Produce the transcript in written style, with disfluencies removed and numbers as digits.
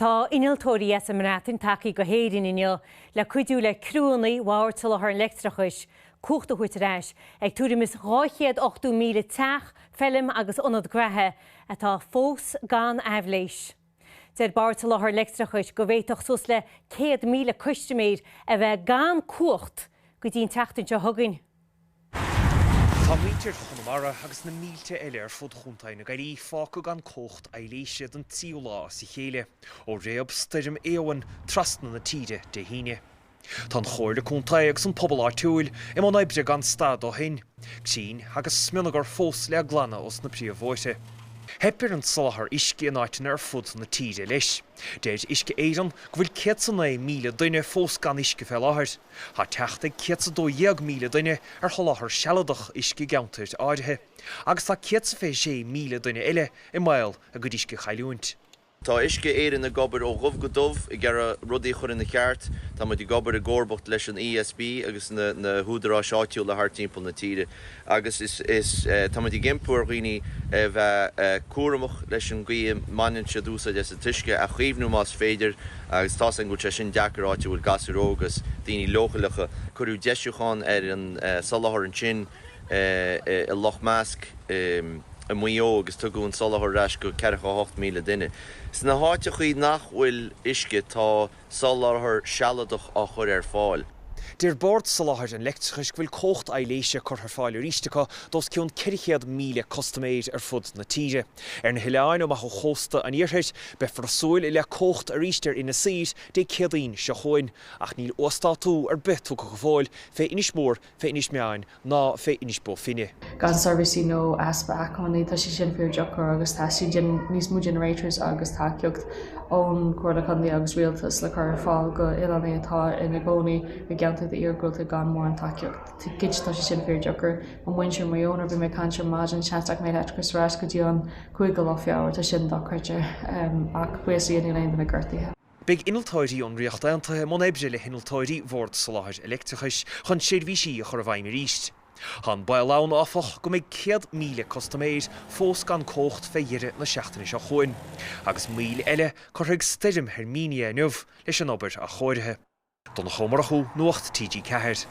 Tá innealtóirí as an mBreatain tagtha go hÉirinn inniu le cuidiú le criúnna Bhord Soláthair an Leictreachais cumhacht a thabhairt ar ais ag tuairim is 280,000 teach, feilm agus ionad graithe atá fós gan aibhléis. Deir Bord Soláthair Leictreachais go bhféadfadh suas le 100,000 custaiméir a bheith gan cumhacht go dtí an tseachtain seo chugainn. Tá muintir Chonamara agus na mílte eile ar fud Chontae na Gaillimhe fágtha gan cumhacht aibhléise don tríú lá as a chéile ó réab Stoirm Éowyn trasna na tíre Dé hAoine. Tá an Chomhairle Contae agus an pobal áitiúil i mbun oibre gan stad ó shin, crainn agus smionagar fós le glanadh os na príomhbhóithre. Theip ar an soláthar uisce in áiteanna ar fud na tíre leis. Deir Uisce Éireann go bhfuil 109,000 duine fós gan uisce fé láthair. Tá teacht ag 112,000 duine ar sholáthar sealadach uisce i gceantair áirithe, agus tá 126,000 duine eile i mbaol a gcuid uisce a chailliúint. Tá Uisce Éireann ag obair ó dhubh go dubh ag iarraidh rudaí a chur ina cheart. Tá muid ag obair i gcomharbacht leis an ESB agus na húdaráis áitiúla thart timpeall na tíre agus is is tá muid ag impí ar dhaoine a bheith cúramach leis an gcaoi a mbaineann siad úsáid as an t-uisce, a chaomhnú más féidir. Agus tá's againn go bhfuil sé sin deacair áit a bhfuil gasúir óga is daoine leochaileacha. Cuireadh deisiúchán ar an soláthar ansin i Loch Measc i Maigh Eo agus tugadh an soláthar ar ais go 48,000 duine. Sna háiteachaí nach bhfuil uisce tá soláthar sealadach á chur ar fáil. Deir Bord Soláthair an Leictreachais go bhfuil cumhacht aibhléise curtha ar fáil arís acu d'os cionn 400,000 custaiméir ar fud na tíre. Ar na hoileáin amach ó chósta an iarthair, beifear ag súil le cumhacht arís ar Inis Oírr Dé Céadaoin seo chugainn, ach níl uasdátú ar bith tugtha go fóill fé Inis Mór, fé Inis Meáin ná fé Inis Bó Finne. Gan seirbhísí nó easpa acmhainní, tá sé sin fíor deacair agus teastaíonn níos mó generators agus tacaíocht ón Chomhairle Contae agus Rialtas le cur ar fáil go oileánaigh atá ina gcónaí i gceantair iargúlta gan mórán tacaíocht. Cinnte tá sé sin fíor deacair. Mo mhuintir i Maigh Eo nuair a bhí mé ag caint ar maidin, seans nach mbeidh leictreachas ar ais go dtí an 5ú lá Feabhra, tá sin dochreidte ach buíochas le Dia níl aon duine gortaithe. Beidh innealtóirí ón Ríocht Aontaithe i mbun oibre le hinnealtóirí Bhord Soláthair Leictreachais chun seirbhísí a chur i bhfeidhm arís. Tá an baol ann, áfach, go mbeidh 100,000 custaiméir fós gan cumhacht fé dheireadh na seachtaine seo chugainn, agus moill eile curtha ag stoirm Herminia inniu leis an obair athchóirithe. Donncha Ó Murchú, Nuacht TG4.